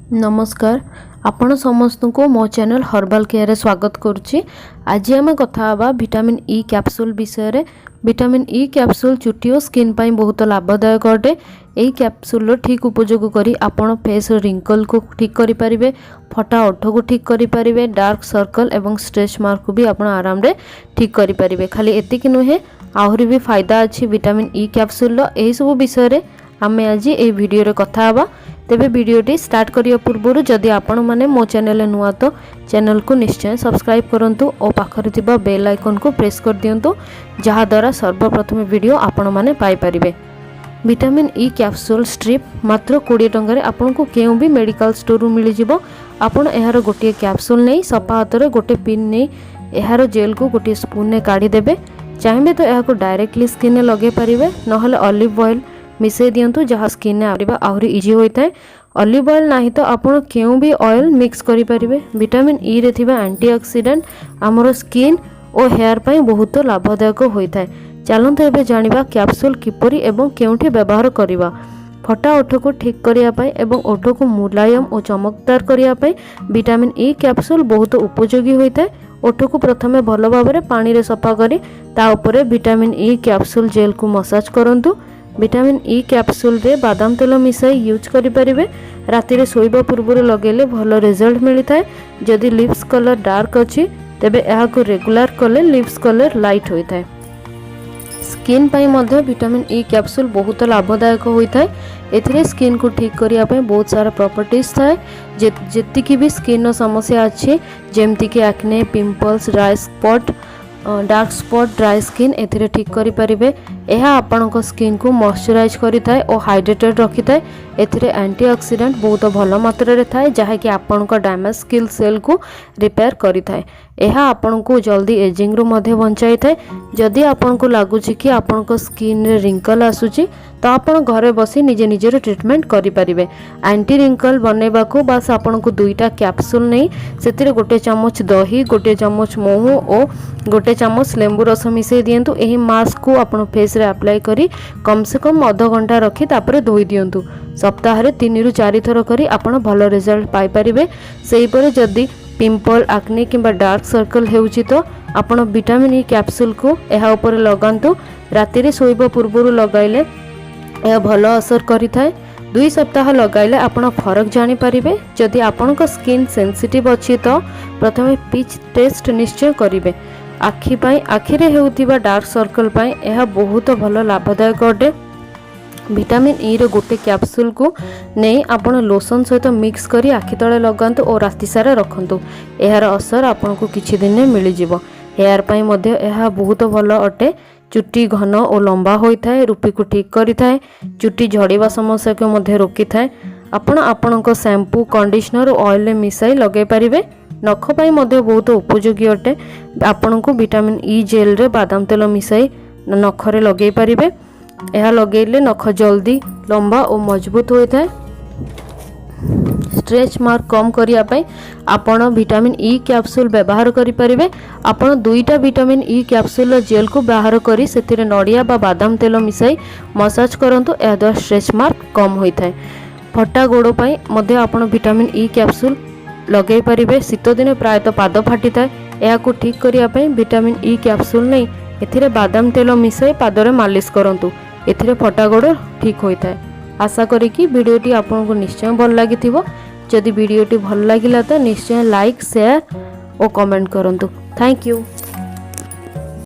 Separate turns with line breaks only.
ନମସ୍କାର, ଆପଣ ସମସ୍ତଙ୍କୁ ମୋ ଚ୍ୟାନେଲ୍ ହର୍ବାଲ୍ କେୟାରରେ ସ୍ୱାଗତ କରୁଛି। ଆଜି ଆମେ କଥା ହେବା ଭିଟାମିନ୍ ଇ କ୍ୟାପସୁଲ୍ ବିଷୟରେ। ଭିଟାମିନ୍ ଇ କ୍ୟାପସୁଲ୍ ଚୁଟି ଓ ସ୍କିନ୍ ପାଇଁ ବହୁତ ଲାଭଦାୟକ ଅଟେ। ଏହି କ୍ୟାପସୁଲ୍ର ଠିକ୍ ଉପଯୋଗ କରି ଆପଣ ଫେସ୍ର ରିଙ୍କଲ୍କୁ ଠିକ୍ କରିପାରିବେ, ଫଟା ଓଠକୁ ଠିକ୍ କରିପାରିବେ, ଡାର୍କ ସର୍କଲ୍ ଏବଂ ଷ୍ଟ୍ରେଚ୍ ମାର୍କକୁ ବି ଆପଣ ଆରାମରେ ଠିକ୍ କରିପାରିବେ। ଖାଲି ଏତିକି ନୁହେଁ, ଆହୁରି ବି ଫାଇଦା ଅଛି ଭିଟାମିନ୍ ଇ କ୍ୟାପସୁଲ୍ର। ଏହିସବୁ ବିଷୟରେ ଆମେ ଆଜି ଏହି ଭିଡ଼ିଓରେ କଥା ହେବା। ତେବେ ଭିଡ଼ିଓଟି ଷ୍ଟାର୍ଟ କରିବା ପୂର୍ବରୁ ଯଦି ଆପଣମାନେ ମୋ ଚ୍ୟାନେଲରେ ନୂଆ, ତ ଚ୍ୟାନେଲକୁ ନିଶ୍ଚୟ ସବସ୍କ୍ରାଇବ୍ କରନ୍ତୁ ଓ ପାଖରେ ଥିବା ବେଲ୍ ଆଇକନ୍କୁ ପ୍ରେସ୍ କରିଦିଅନ୍ତୁ, ଯାହାଦ୍ୱାରା ସର୍ବପ୍ରଥମେ ଭିଡ଼ିଓ ଆପଣମାନେ ପାଇପାରିବେ। ଭିଟାମିନ୍ ଇ କ୍ୟାପସୁଲ୍ ଷ୍ଟ୍ରିପ୍ ମାତ୍ର 20 ଟଙ୍କାରେ ଆପଣଙ୍କୁ କେଉଁ ବି ମେଡ଼ିକାଲ ଷ୍ଟୋରରୁ ମିଳିଯିବ। ଆପଣ ଏହାର ଗୋଟିଏ କ୍ୟାପସୁଲ୍ ନେଇ ସଫା ହାତରେ ଗୋଟେ ପିନ୍ ନେଇ ଏହାର ଜେଲ୍କୁ ଗୋଟିଏ ସ୍ପୁନ୍ରେ କାଢ଼ିଦେବେ। ଚାହିଁବେ ତ ଏହାକୁ ଡାଇରେକ୍ଟଲି ସ୍କିନ୍ରେ ଲଗାଇ ପାରିବେ, ନହେଲେ ଅଲିଭ୍ ଅଏଲ୍ ମିଶାଇ ଦିଅନ୍ତୁ, ଯାହା ସ୍କିନ୍ରେ ଆରିବା ଆହୁରି ଇଜି ହୋଇଥାଏ। ଅଲିଭ୍ ଅଏଲ୍ ନାହିଁ ତ ଆପଣ କେଉଁ ବି ଅଏଲ୍ ମିକ୍ସ କରିପାରିବେ। ଭିଟାମିନ୍ ଇରେ ଥିବା ଆଣ୍ଟିଅକ୍ସିଡାଣ୍ଟ ଆମର ସ୍କିନ୍ ଓ ହେୟାର ପାଇଁ ବହୁତ ଲାଭଦାୟକ ହୋଇଥାଏ। ଚାଲନ୍ତୁ ଏବେ ଜାଣିବା କ୍ୟାପସୁଲ୍ କିପରି ଏବଂ କେଉଁଠି ବ୍ୟବହାର କରିବା। ଫଟା ଓଠକୁ ଠିକ୍ କରିବା ପାଇଁ ଏବଂ ଓଠକୁ ମୁଲାୟମ ଓ ଚମକଦାର କରିବା ପାଇଁ ଭିଟାମିନ୍ ଇ କ୍ୟାପସୁଲ୍ ବହୁତ ଉପଯୋଗୀ ହୋଇଥାଏ। ଓଠକୁ ପ୍ରଥମେ ଭଲ ଭାବରେ ପାଣିରେ ସଫା କରି ତା ଉପରେ ଭିଟାମିନ୍ ଇ କ୍ୟାପସୁଲ୍ ଜେଲ୍କୁ ମସାଜ କରନ୍ତୁ। ଭିଟାମିନ୍ ଇ କ୍ୟାପସୁଲ୍ରେ ବାଦାମ ତେଲ ମିଶାଇ ୟୁଜ୍ କରିପାରିବେ। ରାତିରେ ଶୋଇବା ପୂର୍ବରୁ ଲଗାଇଲେ ଭଲ ରେଜଲ୍ଟ ମିଳିଥାଏ। ଯଦି ଲିପ୍ସ କଲର୍ ଡାର୍କ ଅଛି, ତେବେ ଏହାକୁ ରେଗୁଲାର କଲେ ଲିପ୍ସ କଲର୍ ଲାଇଟ୍ ହୋଇଥାଏ। ସ୍କିନ୍ ପାଇଁ ମଧ୍ୟ ଭିଟାମିନ୍ ଇ କ୍ୟାପସୁଲ୍ ବହୁତ ଲାଭଦାୟକ ହୋଇଥାଏ। ଏଥିରେ ସ୍କିନ୍କୁ ଠିକ୍ କରିବା ପାଇଁ ବହୁତ ସାରା ପ୍ରପର୍ଟିଜ୍ ଥାଏ। ଯେତିକି ବି ସ୍କିନ୍ର ସମସ୍ୟା ଅଛି, ଯେମିତିକି acne, pimples, dry spot, dark spot, dry skin, ଏଥିରେ ଠିକ୍ କରିପାରିବେ। ଏହା ଆପଣଙ୍କ ସ୍କିନ୍କୁ ମଶ୍ଚରାଇଜ୍ କରିଥାଏ ଓ ହାଇଡ୍ରେଟେଡ୍ ରଖିଥାଏ। ଏଥିରେ ଆଣ୍ଟିଅକ୍ସିଡାଣ୍ଟ ବହୁତ ଭଲ ମାତ୍ରାରେ ଥାଏ, ଯାହାକି ଆପଣଙ୍କ ଡ୍ୟାମେଜ୍ ସ୍କିନ୍ ସେଲ୍କୁ ରିପେୟାର କରିଥାଏ। ଏହା ଆପଣଙ୍କୁ ଜଲ୍ଦି ଏଜିଂରୁ ମଧ୍ୟ ବଞ୍ଚାଇଥାଏ। ଯଦି ଆପଣଙ୍କୁ ଲାଗୁଛି କି ଆପଣଙ୍କ ସ୍କିନ୍ରେ ରିଙ୍କଲ୍ ଆସୁଛି, ତ ଆପଣ ଘରେ ବସି ନିଜେ ନିଜର ଟ୍ରିଟମେଣ୍ଟ କରିପାରିବେ। ଆଣ୍ଟି ରିଙ୍କଲ୍ ବନେଇବାକୁ ବାସ୍ ଆପଣଙ୍କୁ ଦୁଇଟା କ୍ୟାପସୁଲ୍ ନେଇ ସେଥିରେ ଗୋଟେ ଚାମଚ ଦହି, ଗୋଟେ ଚାମଚ ମହୁ ଓ ଗୋଟେ ଚାମଚ ଲେମ୍ବୁ ରସ ମିଶାଇ ଦିଅନ୍ତୁ। ଏହି ମାସ୍କକୁ ଆପଣ ଫେସ୍ରେ ଆପ୍ଲାଏ କରି କମ୍ ସେ କମ୍ ଅଧଘଣ୍ଟା ରଖି ତାପରେ ଧୋଇ ଦିଅନ୍ତୁ। ସପ୍ତାହରେ 3ରୁ 4 ଥର କରି ଆପଣ ଭଲ ରେଜଲ୍ଟ ପାଇପାରିବେ। ସେହିପରି ଯଦି ପିମ୍ପଲ୍, ଆକ୍ନେ କିମ୍ବା ଡାର୍କ ସର୍କଲ୍ ହେଉଛି, ତ ଆପଣ ଭିଟାମିନ୍ ଇ କ୍ୟାପସୁଲ୍କୁ ଏହା ଉପରେ ଲଗାନ୍ତୁ। ରାତିରେ ଶୋଇବା ପୂର୍ବରୁ ଲଗାଇଲେ ଏହା ଭଲ ଅସର କରିଥାଏ। 2 ସପ୍ତାହ ଲଗାଇଲେ ଆପଣ ଫରକ ଜାଣିପାରିବେ। ଯଦି ଆପଣଙ୍କ ସ୍କିନ୍ ସେନ୍ସିଟିଭ୍ ଅଛି, ତ ପ୍ରଥମେ ପ୍ୟାଚ୍ ଟେଷ୍ଟ ନିଶ୍ଚୟ କରିବେ। ଆଖି ପାଇଁ, ଆଖିରେ ହେଉଥିବା ଡାର୍କ ସର୍କଲ୍ ପାଇଁ ଏହା ବହୁତ ଭଲ ଲାଭଦାୟକ ଅଟେ। ଭିଟାମିନ୍ ଇର ଗୋଟେ କ୍ୟାପସୁଲ୍କୁ ନେଇ ଆପଣ ଲୋସନ୍ ସହିତ ମିକ୍ସ କରି ଆଖି ତଳେ ଲଗାନ୍ତୁ ଓ ରାତି ସାରା ରଖନ୍ତୁ। ଏହାର ଅସର ଆପଣଙ୍କୁ କିଛି ଦିନରେ ମିଳିଯିବ। ହେୟାର ପାଇଁ ମଧ୍ୟ ଏହା ବହୁତ ଭଲ ଅଟେ। ଚୁଟି ଘନ ଓ ଲମ୍ବା ହୋଇଥାଏ, ରୁପିକୁ ଠିକ୍ କରିଥାଏ, ଚୁଟି ଝଡ଼ିବା ସମସ୍ୟାକୁ ମଧ୍ୟ ରୋକିଥାଏ। ଆପଣ ଆପଣଙ୍କ ଶ୍ୟାମ୍ପୁ, କଣ୍ଡିସନର ଓ ଅଏଲ୍ରେ ମିଶାଇ ଲଗାଇ ପାରିବେ। ନଖ ପାଇଁ ମଧ୍ୟ ବହୁତ ଉପଯୋଗୀ ଅଟେ। ଆପଣଙ୍କୁ ଭିଟାମିନ୍ ଇ ଜେଲ୍ରେ ବାଦାମ ତେଲ ମିଶାଇ ନଖରେ ଲଗାଇ ପାରିବେ। ଏହା ଲଗାଇଲେ ନଖ ଜଲ୍ଦି ଲମ୍ବା ଓ ମଜବୁତ ହୋଇଥାଏ। ଷ୍ଟ୍ରେଚ୍ ମାର୍କ କମ୍ କରିବା ପାଇଁ ଆପଣ ଭିଟାମିନ୍ ଇ କ୍ୟାପସୁଲ୍ ବ୍ୟବହାର କରିପାରିବେ। ଆପଣ ଦୁଇଟା ଭିଟାମିନ୍ ଇ କ୍ୟାପସୁଲ୍ର ଜେଲ୍କୁ ବାହାର କରି ସେଥିରେ ନଡ଼ିଆ ବା ବାଦାମ ତେଲ ମିଶାଇ ମସାଜ କରନ୍ତୁ। ଏହାଦ୍ୱାରା ଷ୍ଟ୍ରେଚ୍ ମାର୍କ କମ୍ ହୋଇଥାଏ। ଫଟା ଗୋଡ଼ ପାଇଁ ମଧ୍ୟ ଆପଣ ଭିଟାମିନ୍ ଇ କ୍ୟାପସୁଲ୍ ଲଗାଇ ପାରିବେ। ଶୀତଦିନେ ପ୍ରାୟତଃ ପାଦ ଫାଟିଥାଏ। ଏହାକୁ ଠିକ୍ କରିବା ପାଇଁ ଭିଟାମିନ୍ ଇ କ୍ୟାପସୁଲ୍ ନେଇ ଏଥିରେ ବାଦାମ ତେଲ ମିଶାଇ ପାଦରେ ମାଲିସ କରନ୍ତୁ। ଏଥିରେ ଫଟା ଗୋଡ଼ ଠିକ୍ ହୋଇଥାଏ। ଆଶା କରିକି ଭିଡ଼ିଓଟି ଆପଣଙ୍କୁ ନିଶ୍ଚୟ ଭଲ ଲାଗିଥିବ। ଯଦି ଭିଡ଼ିଓଟି ଭଲ ଲାଗିଲା, ତ ନିଶ୍ଚୟ ଲାଇକ୍, ସେୟାର ଓ କମେଣ୍ଟ କରନ୍ତୁ। Thank you.